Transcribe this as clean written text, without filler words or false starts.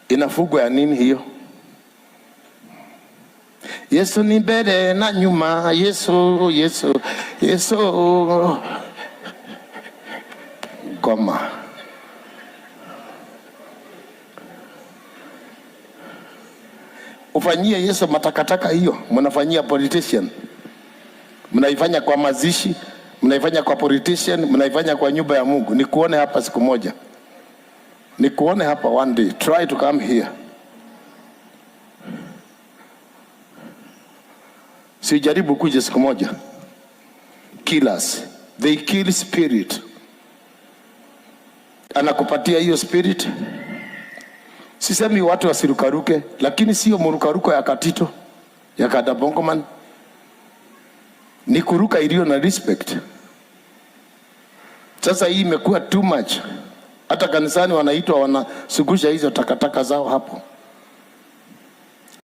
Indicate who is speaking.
Speaker 1: Inafugwa ya nini hiyo? Yesu ni mbele na nyuma, Yesu, Yesu, Yesu. Goma. Ufanyie Yesu matakataka hiyo, mnafanyia politician, mnaifanya kwa mazishi, mnaifanya kwa politician, mnaifanya kwa nyumba ya Mungu. Nikuone hapa siku moja, nikuone hapa one day, try to come here. Sijaribu kuja siku moja. Killers, they kill spirit. Anakupatia hiyo spirit. Sisemi watu wasirukaruke, lakini sio murukaruko ya Katito ya Kadabongoman, ni kuruka iliyo na respect. Sasa hii imekuwa too much, hata kanisani wanaitwa wanasugusha hizo takataka zao hapo.